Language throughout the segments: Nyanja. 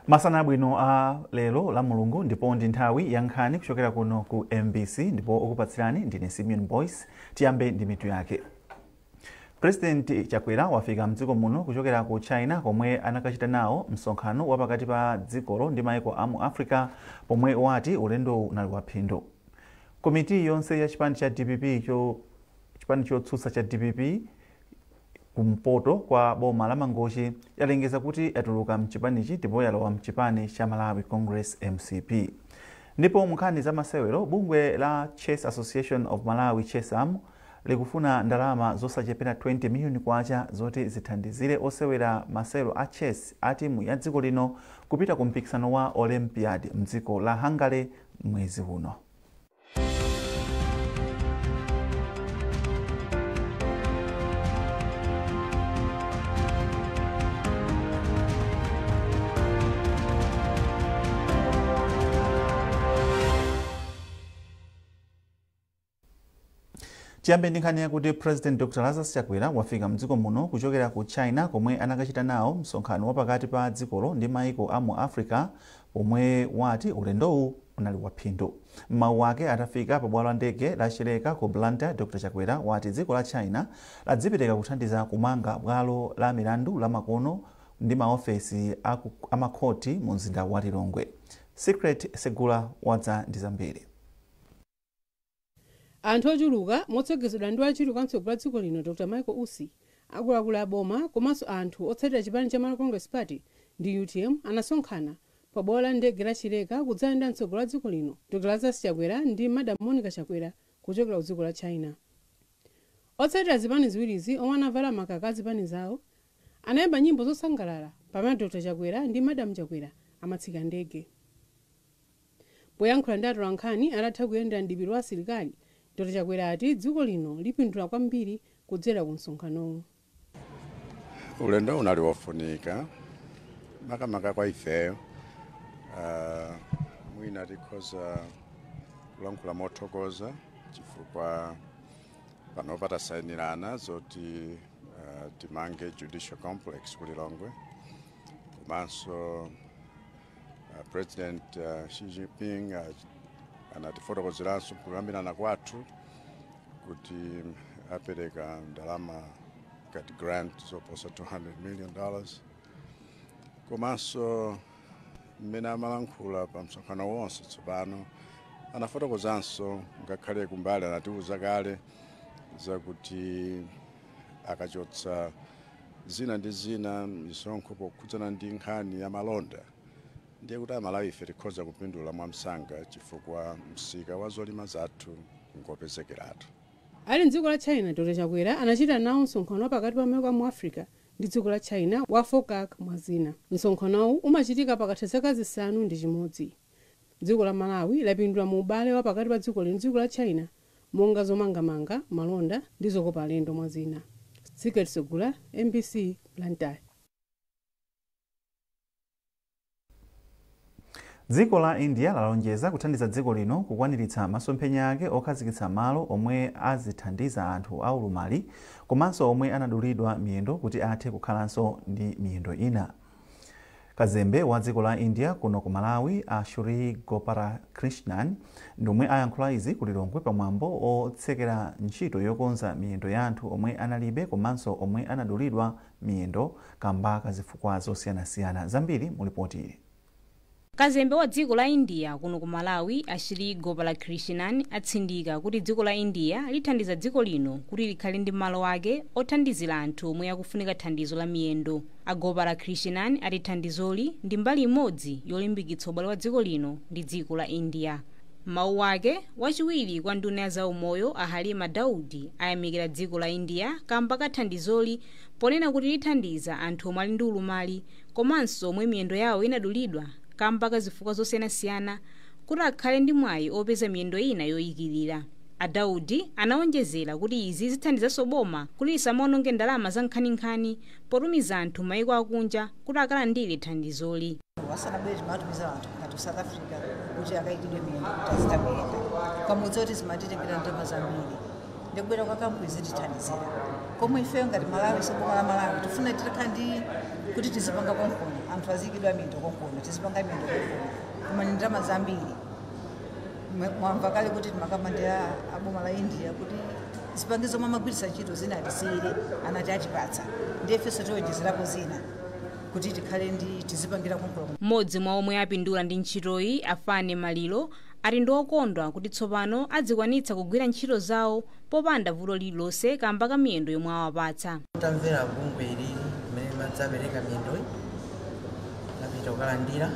Masana abwino a lero la Mulungu ndipo ndi nthawi ya nkhani kuchokera kuno ku MBC ndipo okupatsirani ndine Simeon Boyce. Tiyambe ndi mitu yake. President Chakwera wafika mdziko muno kuchokera ku China komwe anakachita nawo msonkhano wapakati pa dzikolo ndi maiko a mu Africa pomwe wati ulendo unali waphindu. Komiti yonse ya chipani cha DPP chipani chotsutsa cha DPP kumpoto kwa boma la Mangochi yalengeza kuti yatuluka mchipanichi ndipo yalowa mchipani cha Malawi Congress MCP. Ndipo munkhani za masewero, bungwe la Chess Association of Malawi CHESAM likufuna ndalama zosachepera 20 miliyoni kwacha zoti zithandizire osewera masewero a chess a timu ya dziko lino kupita ku mpikisano wa Olympiad mdziko la Hungary mwezi uno. Tiyambe ndi nkhani yakuti President Dr. Lazarus Chakwera wafika mdziko muno kuchokera ku China komwe anakachita nawo msonkhano wapakati pa dzikolo ndi maiko a mu Africa pomwe wati ulendowu unali waphindu. Mawu ake atafika pa bwalo la ndege la Chileka ku Blantyre, Dr. Chakwera wati dziko la China ladzipereka kuthandiza kumanga bwalo la milandu la makono ndi maofesi amakhoti mu mzinda wa Lilongwe. Secret Segula wadza ndi zambiri. Anthu ochuluka motsogozedwa ndi wachiwiri mtsogoleri wa dziko lino Dr. Michael Usi, akuluakulu a boma komanso anthu otsatira chipani cha Malawi Congress Party ndi UTM anasonkhana pa bwalo la ndege la Chileka kudzayenda mtsogoleri wa dziko lino Dr. Lazarus Chakwera ndi Madam Monica Chakwera kuchokera ku dziko la China. Otsatira zipani ziwirizi omwe anavala makaka a zipani zawo anayimba nyimbo zosangalala pamene Dr. Chakwera ndi Madam Chakwera amatsika ndege. Poyankhula ndi atolankhani atatha kuyendera mdipiti wa asilikali, Dr. Chakwera ati dziko lino lipindula kwambiri kudzera ku msonkhanowu. Ulendo unali wofunika makamaka kwa ifeyo, mwina tikhoza kulankhula mothokoza chifukwa panopa tasayinirana zoti timange Judicial Complex ku Lilongwe, komanso President Xi Jinping anatifotokozeranso kuyambirana kwathu kuti apereka ndalama ngati grant zoposa $200 million. Komanso mmene amalankhula pa msonkhano wonse tsopano anafotokozanso ngakhale kumbali anatiuza kale zakuti akachotsa zina ndi zina misonkho pokhudzana ndi nkhani ya malonda, ndiye kuti Amalawi ife tikhoza kupindula mwamsanga chifukwa msika wa zolima zathu ngopezekeratu. Ali mdziko la China, Dr. Chakwera anachita nawo msonkhano wapakati pa maiko a mu Africa ndi dziko la China wa FOCAC mwazina. Msonkhanowu umachitika pakatha zaka 6. Dziko la Malawi lapindula mu ubale wa pakati pa dziko lino dziko la China monga zomangamanga, malonda ndi zokopa alendo mwazina. Secret Segula, MBC, Blantyre. Dziko la India lalonjeza kuthandiza dziko lino kukwaniritsa masomphenya ake okhazikitsa malo omwe azithandiza anthu aulumali komanso omwe anadulidwa miyendo kuti athe kukhalanso ndi miyendo ina. Kazembe wa dziko la India kuno ku Malawi, a Shri Gopalakrishnan, ndi omwe ayankhula izi ku Lilongwe pamwambo otsekera ntchito yokonza miyendo ya anthu omwe analibe komanso omwe anadulidwa miyendo kamba kazifukwa zosiyanasiyana. Zambiri mu ripoti ili. Kazembe wa dziko la India kuno ku Malawi, a Shri Gopalakrishnan, atsindika kuti dziko la India lithandiza dziko lino kuti likhale ndi malo ake othandizira anthu omwe akufunika thandizo la miyendo. A Gopalakrishnan ati thandizoli ndi mbali imodzi yolimbikitsa ubale wa dziko lino ndi dziko la India. Mawu ake wachiwiri kwa nduna ya zaumoyo a Halima Daudi ayamikira dziko la India kamba ka thandizoli ponena kuti lithandiza anthu omwe ali ndi ulumali komanso omwe miyendo yawo inadulidwa kamba kazifukwa zosiyanasiyana kuti akhale ndi mwayi opeza miyendo ina yoyikirira. A Daudi anawonjezera kuti izi zithandizanso boma kuti lisamaononge ndalama za nkhaninkhani potumiza anthu mayiko akunja kuti akalandire thandizoli. Asanabwere timatumiza anthu ngati South Africa kuti akayikidwe miyendo kuti azitha kuyenda, pamodzi kuti zimatitengera ndalama zambiri, ndikubwera kwa kampuni zitithandizira. Komwe ifeyo ngati Malawi, boma la Malawi, tifuna titakhala ndi kuti tizipanga konkuno, anthu aziyikidwa miyendo konkuno, tizipanga miyendo konkuno, koma ni ndalama zambiri. Mwamva kale kuti timakamba ndi aboma la India kuti zipangizo zomwe amagwiritsa ntchito zina atisiyire, anati atipatsa, ndiye ifenso tiwonjezerapo zina kuti tikhale ndi tizipangira konkuno. Mmodzi mwa omwe apindula ndi ntchitoyi, Afane Maliro, ati ndi okondwa kuti tsopano adzikwanitsa kugwira ntchito zawo popanda vuto lililonse kamba ka miyendo yomwe awapatsa. Tamvera bungwe ili limene limadzapereka miyendoyi, tapita kukalandira.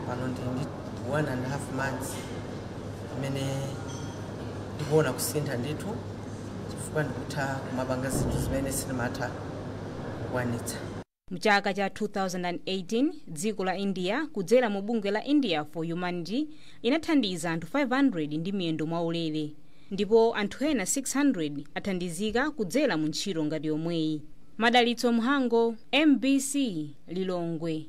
Pano ndili ndi 1.5 months imene ndikuona kusintha ndithu, chifukwa ndikutha kumapanga zinthu zimene sindimatha kukwanitsa. Mchaka cha 2018, dziko la India kudzera mu bungwe la India for Humanity inathandiza anthu 500 ndi miyendo mwaulere, ndipo anthu ena 600 athandizika kudzera mu ntchito ngati yomweyi. Madalitso Mhango, MBC, Lilongwe.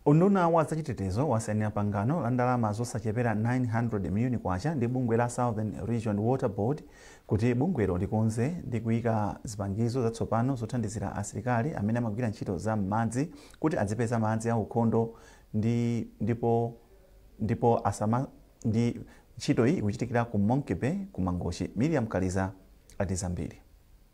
Unduna wa zachitetezo wasainira pangano la ndalama zosachepera 900 miliyoni kwacha ndi bungwe la Southern Region Water Board kuti bungwelo likonze ndi kuyika zipangizo zatsopano zothandizira asilikali amene amagwira ntchito za m'madzi kuti adzipeza madzi aukhondo ndi ndipo ndipo asama ndi. Ntchito iyi ikuchitikira ku Monkey Bay ku Mangochi. Miriam Kaliza ati zambiri.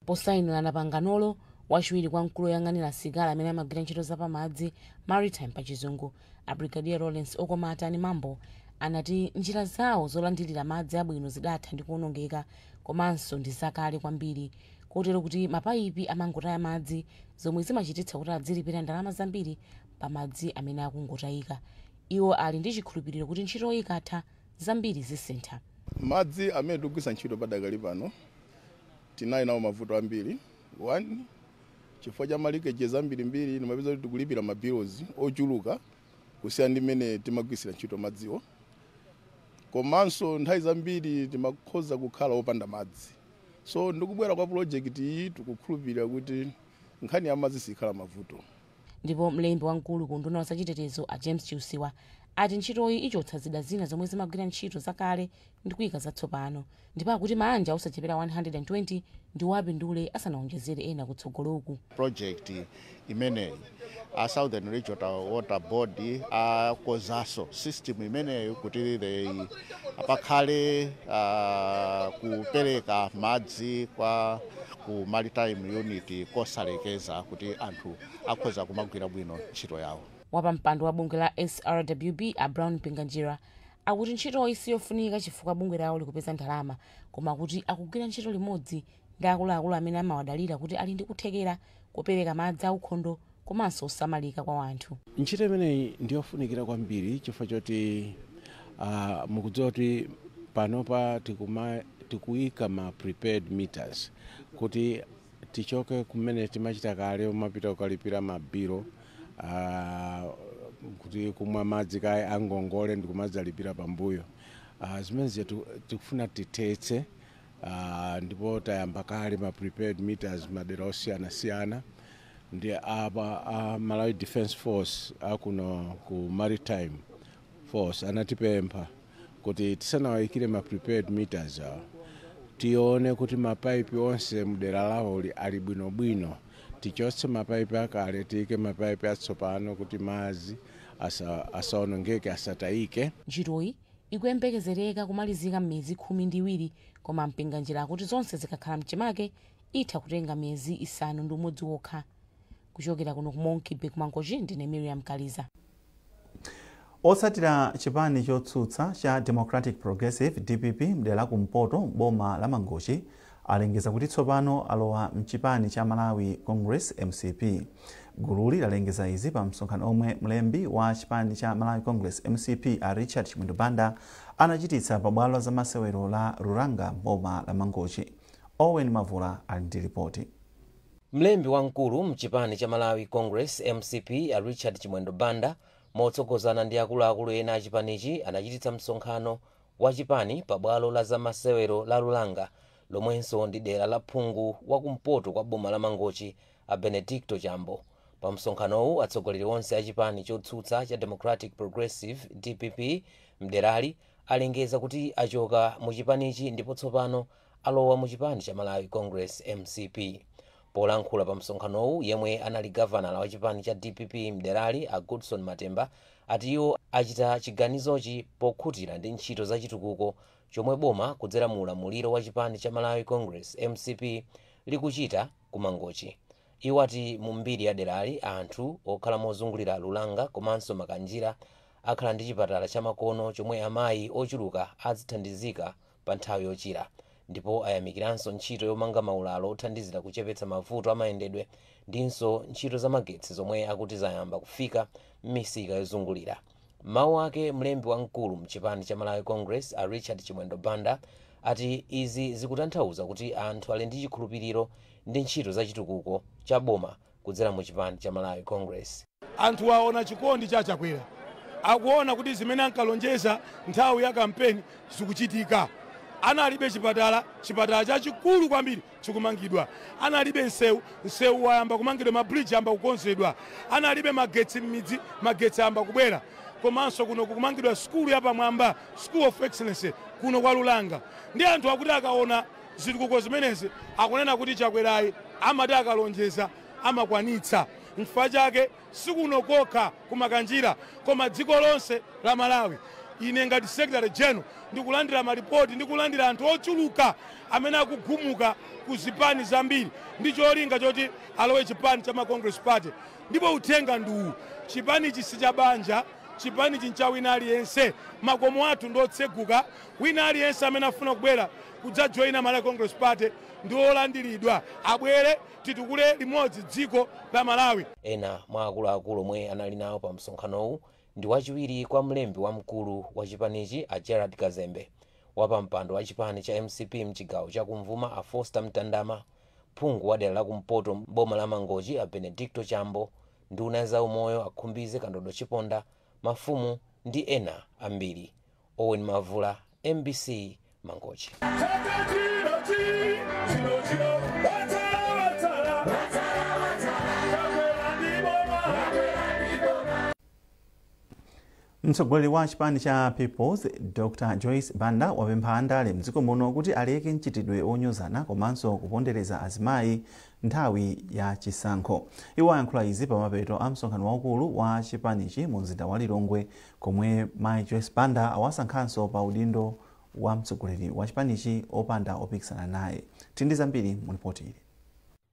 Posayinirana panganolo, wachiwiri kwa mkulu woyang'anira asilikali amene amagwira ntchito zapamadzi, maritime pachizungu, a Brigadier Lawrence Okomatani Mambo, anati njira zawo zolandilira madzi abwino zidatha ndi kuwonongeka komanso ndi zakale kwambiri, kotero kuti mapayipi amangotaya madzi, zomwe zimachititsa kuti adzilipira ndalama zambiri pa madzi amene akungotayika. Iwo ali ndi chikhulupiriro kuti ntchitoyi ikatha, zambiri zisintha. Madzi amene tikugwiritsa ntchito padakali pano tinali nawo mavuto ambiri. One, chifukwa cha ma leakages ambirimbiri, timapeza kuti tikulipira ma bills ochuluka kusiyana ndi mmene timagwiritsira ntchito madziwo. Komanso nthawi zambiri timakhoza kukhala opanda madzi. So ndikubwera kwa project iyi, tikukhulupirira kuti nkhani ya madzi sikhala mavuto. Ndipo mlembi wamkulu ku unduna wa zachitetezo, a James Chiusiwa, ati ntchitoyi ichotsa zida zina zomwe zimagwira ntchito zakale ndi kuyika zatsopano, ndipo akuti maanja osachepera 120 ndiwo apindule asanawonjezere ena kutsogoloku. Project imeneyi, a Southern Regional Water Board akonzanso system imeneyi kuti they pakhale kupereka madzi kwa ku maritime unit kosalekeza, kuti anthu akhoza kumagwira bwino ntchito yawo. Wapampando wa bungwe la SRWB, a Brown Mpinganjira, akuti ntchitoyi siyofunika chifukwa bungwe lawo likupeza ndalama, koma kuti akugwira ntchito limodzi ndi akuluakulu amene amawadalira kuti ali ndi kuthekera kupereka madzi aukhondo komanso osamalika kwa anthu. Ntchito imeneyi ndiyofunikira kwambiri chifukwa choti mukudziwa kuti panopa tikuyika ma prepaid meters kuti tichoke kumene timachita kale, umapita kukalipira mabilo kuti kumwa madzi kaye angongole ndikumadzalipira pambuyo. Zimene tikufuna tithetse, ndipo tayamba kale ma prepaid meters madera osiyanasiyana. Ndi apa a Malawi Defence Force akuno ku maritime force anatipempha kuti tisanawayikire ma prepaid meters awa, tione kuti mapaipi onse mdera lawo ali bwinobwino, tichotse mapaipi akale, tiyike mapaipi atsopano kuti madzi asaonongeke, asatayike. Ntchitoyi ikuyembekezereka kumalizika m'miyezi 12, koma Mpinganjira akuti zonse zikakhala mchimake itha kutenga miyezi 6 wokha. Kuchokera kuno ku Monkey Bay kumangochi, ndine Miriam Kaliza. Otsatira chipani chotsutsa cha Democratic Progressive, DPP, mdera la kumpoto boma la Mangochi alengeza kuti tsopano alowa mchipani cha Malawi Congress, MCP. Gululi lalengeza izi pa msonkhano omwe mlembi wa chipani cha Malawi Congress, MCP, a Richard Chimwendo Banda anachititsa pabwalo la zamasewero la Ruranga boma la Mangochi. Owen Mavula ali ndi ripoti. Mlembi wamkulu mchipani cha Malawi Congress, MCP, a Richard Chimwendo Banda, motsogozana ndi akuluakulu ena a chipanichi, anachititsa msonkhano wa chipani pabwalo la zamasewero la Rulanga, lomwenso ndi dera la phungu wakumpoto kwa boma la Mangochi, a Benedicto Chambo. Pa msonkhanowu, atsogoleri onse a chipani chotsutsa cha Democratic Progressive, DPP, mderali alengeza kuti achoka mu chipanichi ndipo tsopano alowa mu chipani cha Malawi Congress, MCP. Polankhula pa msonkhanowu, yemwe anali gavanala wa chipani cha DPP mderali, a Goodson Matemba, ati iwo achita chiganizochi pokhutira ndi ntchito za chitukuko chomwe boma kudzera mu ulamuliro wa chipani cha Malawi Congress, MCP, likuchita kumangochi. Iwo ati mu mbiri ya derali, anthu okhala mozungulira Lulanga komanso Makanjira akhala ndi chipatala chamakono chomwe amayi ochuluka azithandizika pa nthawi yochira, ndipo ayamikiranso ntchito yomanga maulalo othandizira kuchepetsa mavuto amayendedwe ndinso ntchito zamagetsi zomwe akuti zayamba kufika m'misika yozungulira. Mawu ake, mlembi wamkulu mchipani cha Malawi Congress, a Richard Chimwendo Banda, ati izi zikutanthauza kuti anthu ali ndi chikhulupiriro ndi ntchito za chitukuko cha boma kudzera mu chipani cha Malawi Congress. Anthu aona chikondi cha Chakwera, akuona kuti zimene ankalonjeza nthawi ya kampeni zikuchitika. Analibe chipatala, chipatala chachikulu kwambiri chikumangidwa. Analibe nsewu, nsewu wayamba kumangidwa, mabridge ayamba kukonzedwa. Analibe magetsi m'midzi, magetsi ayamba kubwera. Komanso kuno kukumangidwa sukulu yapamwamba, School of Excellence, kuno kwa Lulanga. Ndi anthu akuti akaona zitukuko zimenezi akunena kuti Chakwerayi amati akalonjeza amakwanitsa. Nchifukwa chake sikuno kokha kumakanjira koma dziko lonse la Malawi, ine ngati secretary general ndikulandira malipoti, ndikulandira anthu ochuluka amene akugumuka ku zipani zambiri ndi cholinga choti alowe chipani cha Congress Party. Ndipo uthenga ndiwu: chipanichi si cha banja, chipanichi ncha wina aliyense. Makomo athu ndotseguka, wina aliyense amene afuna kubwera kudzajoyina Malawi Congress Party ndi olandiridwa, abwere titukule limodzi dziko la Malawi. Ena mwa akuluakulu omwe anali nawo pa msonkhanowu ndi wachiwiri kwa mlembi wamkulu wa chipanichi, a Gerard Kazembe, wapampando wa chipani cha MCP mchigawo chakumvuma, a Foster Mtandama, phungu wa dera lakumpoto boma la Mangochi, a Benedicto Chambo, nduna za umoyo, a Khumbize Kandodo Chiponda, mafumu ndi ena ambiri. Owen Mavula, MBC, Mangochi. Mtsogoleri wa chipani cha Peoples, Dr Joyce Banda, wapempha andale mdziko muno kuti aleke mchitidwe wonyozana komanso kupondereza azimayi nthawi ya chisankho. Iwo ayankhula izi pamapeto a msonkhano waukulu wa chipanichi mu mzinda wa Lilongwe, komwe mayi Joyce Banda awasankhanso pa udindo wa mtsogoleri wa chipanichi opanda opikisana naye. Tindi zambiri mu ripoti ili.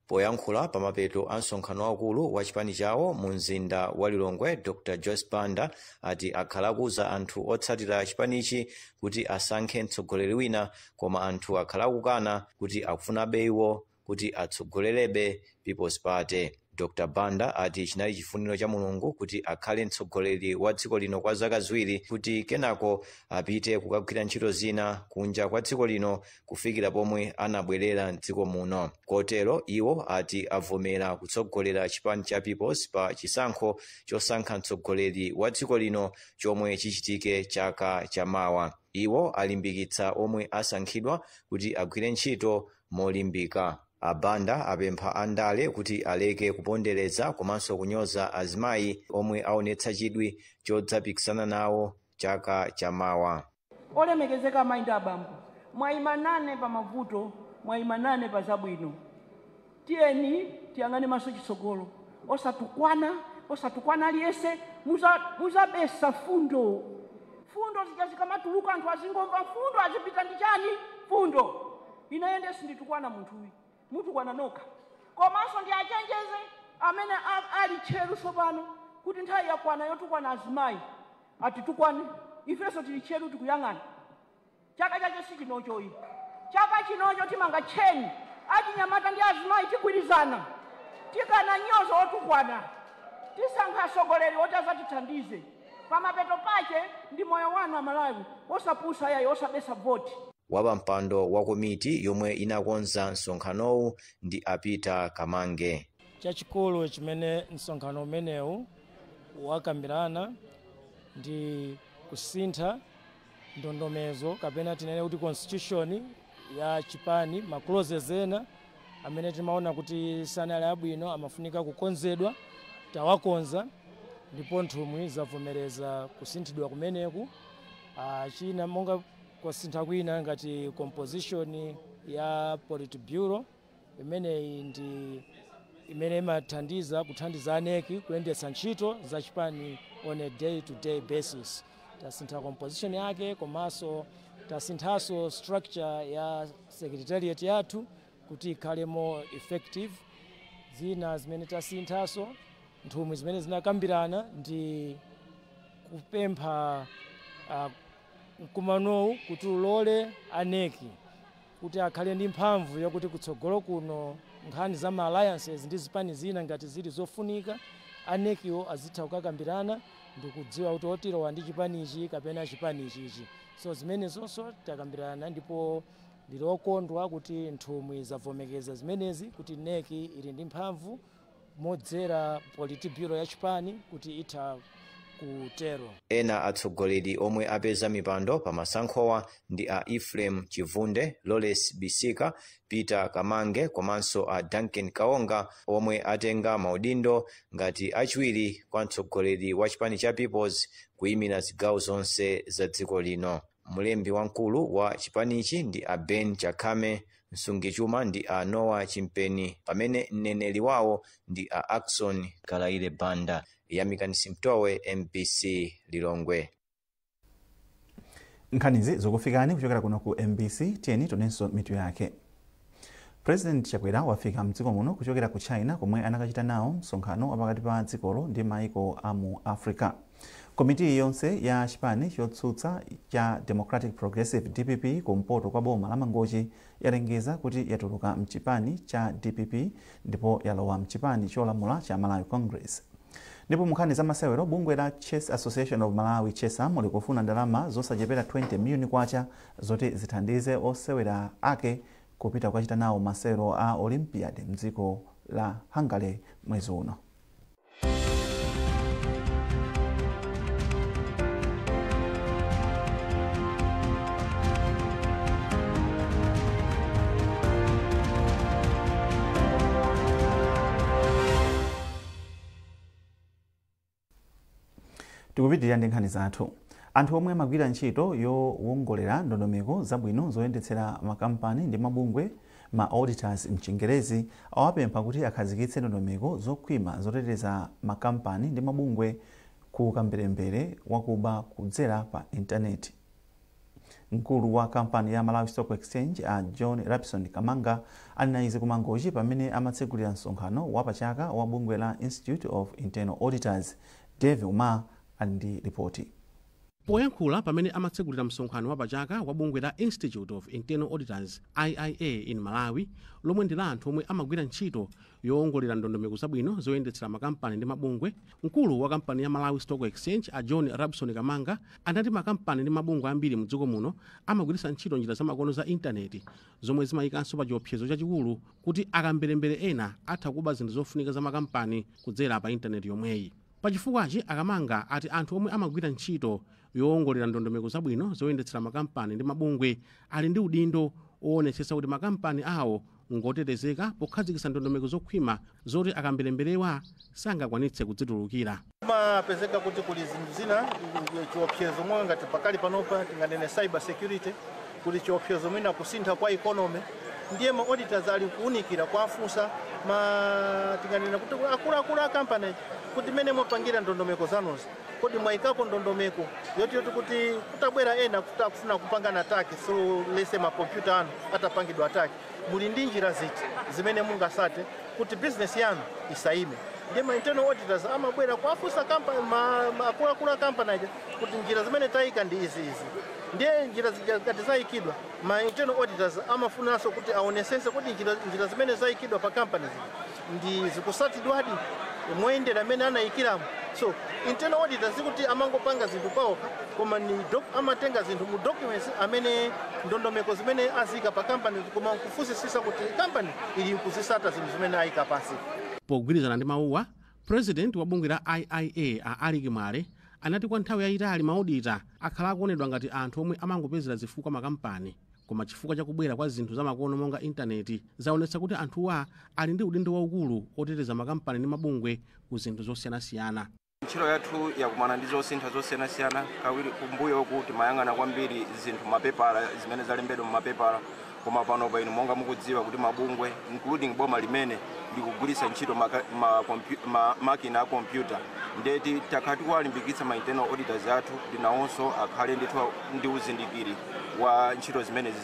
Poyankhula pamapeto a msonkhano waukulu wa chipani chawo mu mzinda wa Lilongwe, Dr Joyce Banda ati akhala akuwuza anthu otsatira chipanichi kuti asankhe mtsogoleri wina, koma anthu akhala akukana kuti akufunabe iwo kuti atsogolerebe People's Party. Dr Banda ati chinali chifuniro cha Mulungu kuti akhale mtsogoleri wa dziko lino kwa zaka 2, kuti kenako apite kukagwira ntchito zina kunja kwa dziko lino kufikira pomwe anabwerera mdziko muno. Kotero iwo ati avomera kutsogolera chipani cha Peoples pa chisankho chosankha mtsogoleri wa dziko lino chomwe chichitike chaka chamawa. Iwo alimbikitsa omwe asankhidwa kuti agwire ntchito molimbika. Abanda apempha andale kuti aleke kupondereza komanso kunyoza azimayi omwe aonetsa chidwi chodzapikisana nawo chaka chamawa. Olemekezeka amayi ndi abambo, mwayimanane pa mavuto, mwayimanane pa zabwino. Tiyeni tiyang'ane maso chitsogolo, osatukwana, osatukwana aliyense. Muzabesa fundo, fundo zija zikamatuluka anthu azingomva fundo, azipita ndi chani fundo. Ine sinditukwana munthuyu, mutukwana nokha. Komanso ndi achenjeze amene ali tcheru tsopano kuti nthawi yakwana yotukwana azimayi, atitukwane ifenso tili tcheru, tikuyang'ana. Chaka chache si chinochoyi, chaka chinocho timanga tcheni achinyamata ndi azimayi, tigwirizana, tikananyoza otukwana, tisankha atsogoleri oti azatithandize. Pamapeto pache ndi moyo wanu Amalawi, osapusa yayi, osabesa voti. Wapampando wa komiti yomwe inakonza msonkhanowu ndi a Peter Kamange. Chachikulu chimene msonkhano umenewu wakambirana ndi kusintha ndondomezo, kapena tinene kuti constitution ya chipani. Ma clauses ena amene timaona kuti sanali abwino amafunika kukonzedwa. tawakonza ndipo nthumwi zavomereza kusinthidwa kumeneku. China monga kwasintha kwina ngati composition ya Politburo imeneyi ndi imene imathandiza kuthandiza a NEC kuyendetsa ntchito za chipani on a day to day basis. Tasintha composition yake komanso tasinthanso structure ya secretariat yathu kuti ikhale more effective. Zina zimene tasinthanso nthumwi zimene zinakambirana ndi kupempha mkumanowu kuti ulole a NEC kuti akhale ndi mphamvu yakuti kutsogolo kuno nkhani za ma alliances ndi zipani zina ngati zili zofunika a NECwo azitha kukakambirana ndikudziwa kuti otilowa ndi chipanichi kapena chipanichichi. So zimenezonso takambirana ndipo ndilokondwa kuti nthumwi zavomekeza zimenezi kuti NEC ili ndi mphamvu modzera Politburo ya chipani kuti itha kutero. Ena atsogoleri omwe apeza mipando pa masankhowa ndi a Ephraim Chivunde, Lawrence Bisika, Peter Kamange komanso a Duncan Kaonga omwe atenga maudindo ngati achiwiri kwa mtsogoleri wa chipani cha Peoples kuyimira zigawo zonse za dziko lino. Mlembi wamkulu wa chipanichi ndi a Ben Chakame, msungichuma ndi a Noah Chimpeni, pamene mneneri wawo ndi a Ackson Kalaile Banda. Yamikani Simtowe, MBC Lilongwe. Nkhanizi zikufikani kuchokera kuno ku MBC. Tiyeni tionenso mitu yake. President Chakwera wafika mdziko muno kuchokera ku China komwe anakachita nawo msonkhano wapakati pa dzikolo ndi maiko a mu Africa. Komiti yonse ya chipani chotsutsa cha Democratic Progressive DPP kumpoto kwa boma la Mangochi yalengeza kuti yatuluka mchipani cha DPP ndipo yalowa mchipani cholamula cha Malawi Congress. Ndipo munkhani za masewero, bungwe la Chess Association of Malawi CHESAM likufuna ndalama zosachepera 20 miliyoni kwacha zoti zithandize osewera ake kupita kukachita nawo masewero a Olympiad mdziko la Hungary mwezi uno. Tikupitirira ndi nkhani zathu. Anthu omwe amagwira ntchito yowongolera ndondomeko zabwino zoyendetsera makampani ndi mabungwe, ma auditors mchingerezi, awapempha kuti akhazikitse ndondomeko zokhwima zoteteza makampani ndi mabungwe ku kamberembere wakuba kudzera pa intaneti. Mkulu wa kampani ya Malawi Stock Exchange a John Rapson Kamanga anena izi ku Mangochi pamene amatsegulira msonkhano wapachaka wa bungwe la Institute of Internal Auditors. Dave Umar ali ndi ripoti. Poyankhula pamene amatsegulira msonkhano wapachaka wa bungwe la Institute of Internal Auditors IIA in Malawi, lomwe ndi la anthu omwe amagwira ntchito yowongolera ndondomeko zabwino zoyendetsera makampani ndi mabungwe, mkulu wa kampani ya Malawi Stock Exchange a John Rapson Kamanga anati makampani ndi mabungwe ambiri mdziko muno amagwiritsa ntchito njira zamakono za intaneti zomwe zimayikanso pa chiopsezo chachikulu kuti akamberembere ena atha kuba zinthu zofunika za makampani kudzera pa intaneti yomweyi. Pachifukwachi akamanga ati anthu omwe amagwira ntchito yowongolera ndondomeko zabwino zoyendetsera makampani ndi mabungwe ali ndi udindo owonetsetsa kuti makampani awo ngotetezeka pokhazikitsa ndondomeko zokhwima zoti akamberemberewa sangakwanitse kudzitulukira. Mapezeka kuti kuli zinthu zina chiopsezo mwa ngati pakali panopa tinganene cyber security, kuli chiopsezo mwina kusintha kwa economy, ndiye ma auditors ali kuunikira kwafunsa ma tinganena kuti akuluakulu a company kuti mene mwapangira ndondomeko zanuzi, kodi mwayikapo ndondomeko yoti kuti kutabwera ena kuti akufuna kupangana attack through lese makompyuta anu atapangidwa attack, muli ndi njira ziti zimene mungasate kuti business yanu isaime. Ndiye ma internal auditors amabwera kuafunsa akuluakulu a company aja kuti njira zimene tayika ndi izi izi. Ndiye njira ngati zayikidwa, ma internal auditors amafunanso kuti aonesese kuti njira zimene zayikidwa pa company ndi zikusatidwadi moyendera amene anayikiramo. So internal auditors sikuti amangopanga zinthu paokha, koma ni amatenga zinthu mu documents amene ndondomeko zimene aziyika pa company, koma nkufunsisisa kuti company ili nkuzisata zinthu zimene ayika pansi. Pogwirizana ndi mawuwa, president wa bungwe la IIA a Alick Mwale anati kwa nthawi yayitali maodita akhala akuonedwa ngati anthu omwe amangopezera zifukwa makampani, Koma chifukwa chakubwera kwa zinthu zamakono monga intaneti, zaonetsa kuti anthuwa ali ndi udindo waukulu oteteza makampani ndi mabungwe ku zinthu zosiyanasiyana. Ntchito yathu yakumana ndi zosintha zosiyanasiyana. Kawiri kumbuyo kuti mayang'ana kwambiri zinthu mapepala, zimene zalembedwa mumapepala, koma pano pa inu monga mukudziwa kuti mabungwe, including boma limene likugwiritsa ntchito makina a kompyuta, ndeti takhala tikuwalimbikitsa ma internal auditors athu kuti nawonso akhale ndithu ndi uzindikiri wa ntchito zimenezi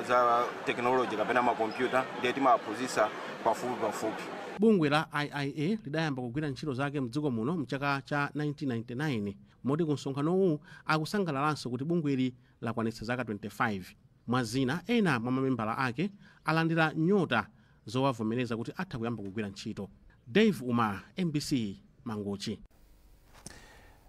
za technology kapena makompyuta, ndiye timaphunzitsa pafupi pafupi. Bungwe la IIA lidayamba kugwira ntchito zake mdziko muno mchaka cha 1999, moti ku msonkhanowu akusangalalanso kuti bungweli lakwanitsa zaka 25. Mwazina, ena mwa mamembala ake alandira nyota zowavomereza kuti atha kuyamba kugwira ntchito. Dave Umar, MBC, Mangochi.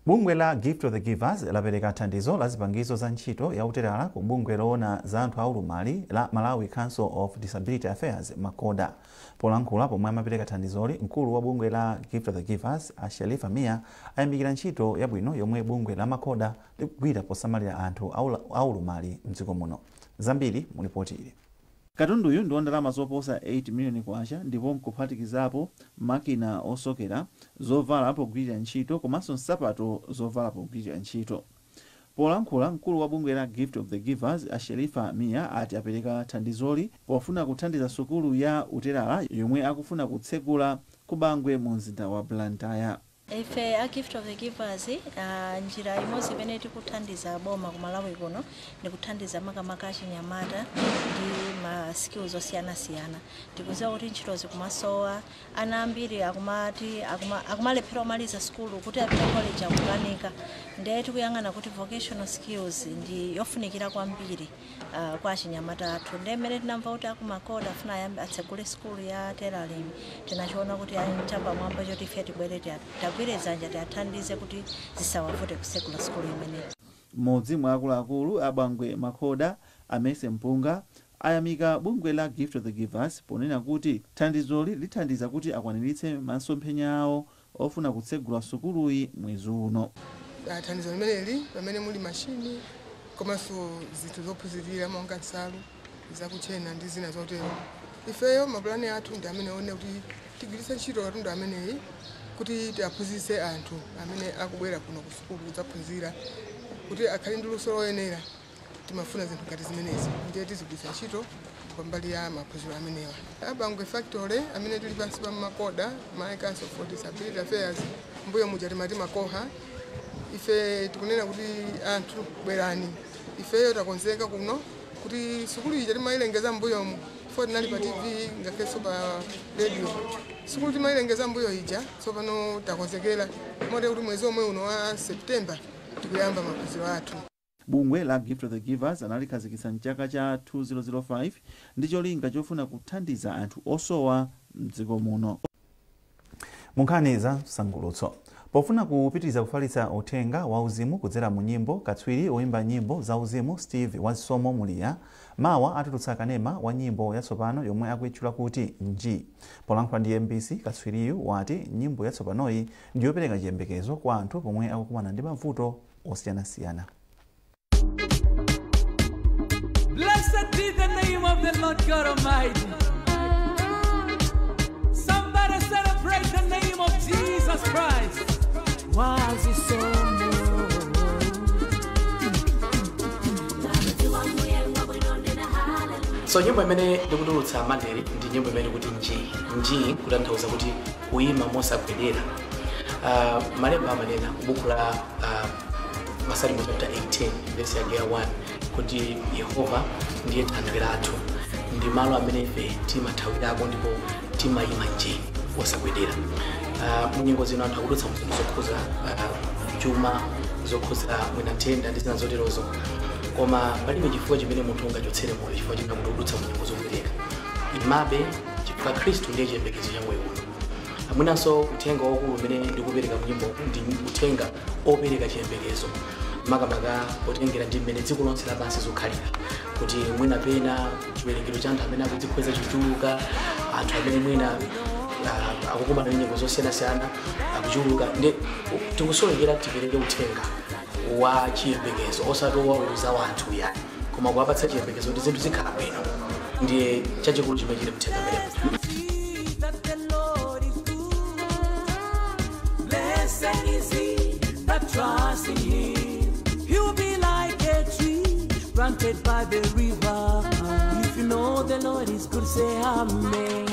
Bungwe la Gift of the Givers lapereka thandizo la zipangizo za ntchito ya uterala ku bungwe loona za anthu aulumali la Malawi Council of Disability Affairs, MACODA. Polankhula pomwe amapereka thandizoli, mkulu wa bungwe la Gift of the Givers, a Sharifa Mia, ayamikira ntchito yabwino yomwe bungwe la MACODA likugwira posamalira anthu aulumali mdziko muno. Zambiri mu ripoti ili. Katunduyu ndi ndalama zoposa 8 miliyoni kwacha, ndipo nkuphatikizapo makina osokera, zovala pogwirira ntchito komanso nsapato zovala pogwirira ntchito. Polankhula, mkulu wa bungwe la Gift of the Givers, a Sherifa Mia, ati apereka thandizoli pofuna kuthandiza sukulu ya uterala yomwe akufuna kutsekula ku Bangwe mu mzinda wa Blantyre. Ife a Gift of the Givers, njira imodzi imene tikuthandiza boma ku Malawi kuno ndi kuthandiza makamaka achinyamata ndi ma skills osiyanasiyana. Tikudziwa kuti ntchito zikumasowa, ana ambiri akumati akumalephera kumaliza sukulu kuti apite college akukanika, ndiye tikuyang'ana kuti vocational skills ndi yofunikira kwambiri kwa achinyamata athu. Ndiye mmene tinamva kuti aku MACODA afuna ayambe atsegule sukulu ya tailoring, tinachiona kuti chapamwamba choti ife tibwere tagwire dzanja tiathandize kuti zisawavute kutsegula sukulu imeneyi. Mmodzi mwa akuluakulu a Bangwe MACODA, Amese Mpunga, ayamika bungwe la Gift of the Givers ponena kuti thandizoli lithandiza kuti akwaniritse masomphenya awo ofuna kutsegula sukuluyi mwezi uno. Thandizo limeneli pamene muli mashini komanso zinthu zophunzirira monga nsalu zakuchena ndi zina zotero, ifeyo mapulani athu ndi amene one kuti tigwiritse ntchito katundu ameneyi kuti tiaphunzitse anthu amene akubwera kuno ku sukulu kudzaphunzira kuti akhale ndi luso loyenera. Timafuna zinthu ngati zimenezi, ndiye tizigwiritsa ntchito pambali ya maphunziro amenewa. Abangwe Factory amene tili pansi pa MACODA, Malawi Council for Disability Affairs, mbuyo muja timati MACOHA, ife tikunena kuti anthu bwerani, ifeyo takonzeka kuno kuti sukulu ija timayilengeza mbuyomu, chifukwa tinali pa TV ngakhenso pa radio, sukulu timayilengeza mbuyo ija, tsopano takonzekera moti kuti mwezi omwe uno wa September tikuyamba maphunziro athu. Bungwe la Gift of the Givers analikhazikitsa mchaka cha 2005 ndi cholinga chofuna kuthandiza anthu osowa mdziko muno. Mu nkhani za msangulutso, pofuna kupitiriza kufalitsa uthenga wa uzimu kudzera mu nyimbo, katswiri woimba nyimbo za uzimu Steve Wazisomo Muliya mawa atulutsa kanema wa nyimbo yatsopano yomwe akuyitchula kuti Nji. Polankhula ndi MBC, katswiriyu wati nyimbo yatsopanoyi ndiyopereka chiyembekezo kwa anthu pomwe akukumana ndi mavuto osiyanasiyana. Blessed be the name of the Lord God Almighty. Somebody celebrate the name of Jesus Christ. Wazisomo. So nyimbo imene ndikutulutsa Mandeli ndi nyimbo imene kuti nji nji, kutanthauza kuti kuyima mosagwedera. Malemba amanena kubuku la Masalimo chapter 18 verse yake ya 1 kuti Yehova ndiye thanthwe lathu, ndi malo amene ife timathawirako ndipo timayima nji osagwedera. Munyengo zino anthu akudutsa mzinthu zokhuza chuma, zokhuza mwina nthenda ndi zina zoterozo, koma palibe chifukwa chimene munthu ungachotsere moyo chifukwa chimene munthu akudutsa munyengo zopweteka. Imabe chifukwa Khristu ndiye chiyembekezo cha moyo uno. Mwinanso uthenga waukulu umene ndikupereka munyimbo ndi uthenga opereka chiyembekezo, makamaka potengera ndi mmene dziko lonse lapansi zikukhalira, kuti mwina pena chiwerengero cha anthu amene akudzikhweza chichuluka, anthu amene mwina akukumana ndi nyengo zosiyanasiyana akuchuluka, ndi tikusowekera tipereke uthenga wa chiyembekezo, osati wowaweruza wanthu yani, Koma kuwapatsa chiyembekezo kuti zinthu zikhala bwino ndiye chachikulu chimene chili mthenga umenewu. That the Lord is good. Blessed is he that trusts in him. He will be like a tree planted by the river. If you know the Lord is good, say amen.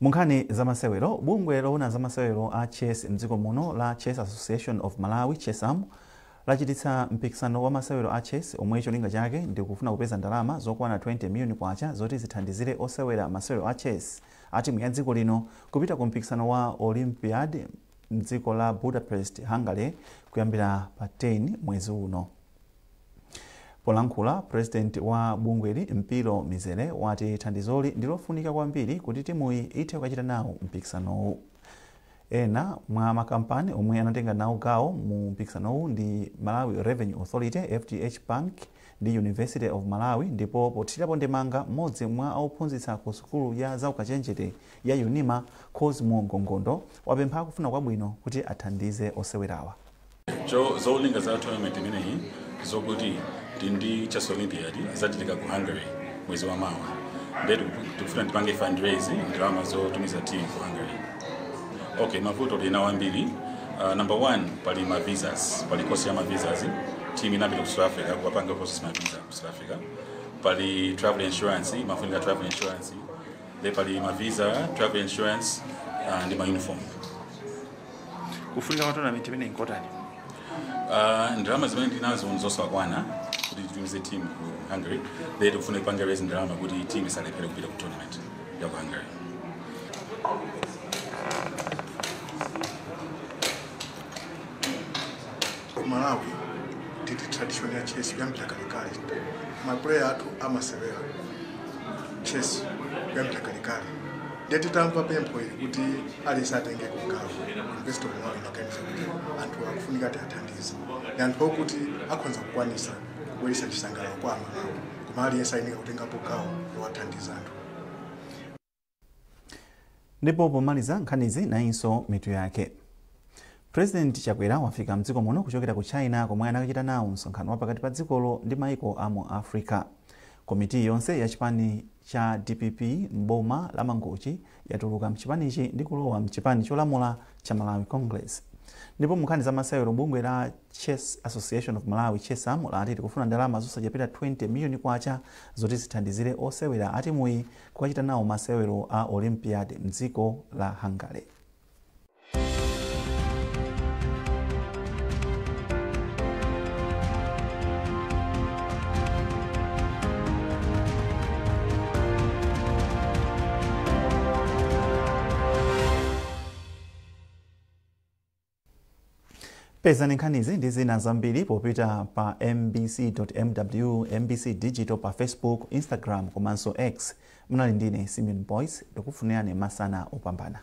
Munkhani zamasewero, bungwe loona zamasewero a chess mdziko muno la Chess Association of Malawi, CHESAM, lachititsa mpikisano wa masewero a chess omwe cholinga chake ndi kufuna kupeza ndalama zokwana 20 miliyoni kwacha zoti zithandizire osewera masewero a chess a timu ya dziko lino kupita ku mpikisano wa Olympiad mdziko la Budapest, Hungary, kuyambira pa 10 mwezi uno. Polankhula, president wa bungweli, Mpilo Mizere, wati thandizoli ndilofunika kwambiri kuti timuyi ithe kukachita nawo mpikisanowu. Ena mwa makampani omwe anatenga nawo gawo mu mpikisanowu ndi Malawi Revenue Authority, FDH Bank ndi University of Malawi. Ndipo pothirapo ndemanga, mmodzi mwa ophunzitsa ku sukulu ya zaukachenjede ya UNIMA, Cosmo Gongondo, wapempha akufuna kwabwino kuti athandize osewerawa. Zolinga za tournament imeneyi zokuti tili ndi Chess Olympiad zachitika ku Hungary mwezi wa mawa, ndiye tikufuna tipange fundraise, ndalama zotumiza team ku Hungary. Okay, mavuto tili nawo ambiri. Number one, pali ma visas, pali cost ya ma visas. Team inapita ku South Africa kukapanga process ma visa ku South Africa. Pali travel insurance, mafunika travel insurance, then pali ma visa, travel insurance ndi ma uniform. Kufunika kwa tournament imeneyi nkotani? Ndalama zimene tinazo nzosakwana kuti titumize team ku Hungary. Then tikufuna kupange raise ndalama kuti team isalephere kupita ku tournament ya ku Hungary. Ku Malawi tili tradition ya chess kuyambira kalekale. Ma player athu amasewera chess kuyambira kalekale. Ndiye titamva pempho ili kuti aliyense atengeko gawo, University of Malawi inaganiza kuti anthu akufunika tiathandize, ndi anthu okuti akhoza kukwanisa kubweretsa chisangalalo kwa Amalawi, koma aliyense ayenera kutengapo gawo lowathandiza anthu. Ndipo pomaliza nkhanizi, nayinso mitu yake. President Chakwera wafika mdziko muno kuchokera ku China komwe anakachita nawo msonkhano wa pakati pa dzikolo ndi maiko a mu Africa. Komiti yonse ya chipani cha DPP mboma la Mangochi yatuluka mchipanichi ndi kulowa mchipani cholamula cha Malawi Congress. Ndipo munkhani za masewero, bungwe la Chess Association of Malawi, CHESAM, lati likufuna ndalama zosachepera 20 miliyoni kwacha zoti zithandizire osewera a timuyi kukachita nawo masewero a Olympiad mdziko la Hungary. Pezani nkhanizi ndi zina zambiri popita pa mbc.mw, MBC Digital pa Facebook, Instagram komanso X. Munali ndine Simeon Boyce, ndikufunirani masana opambana.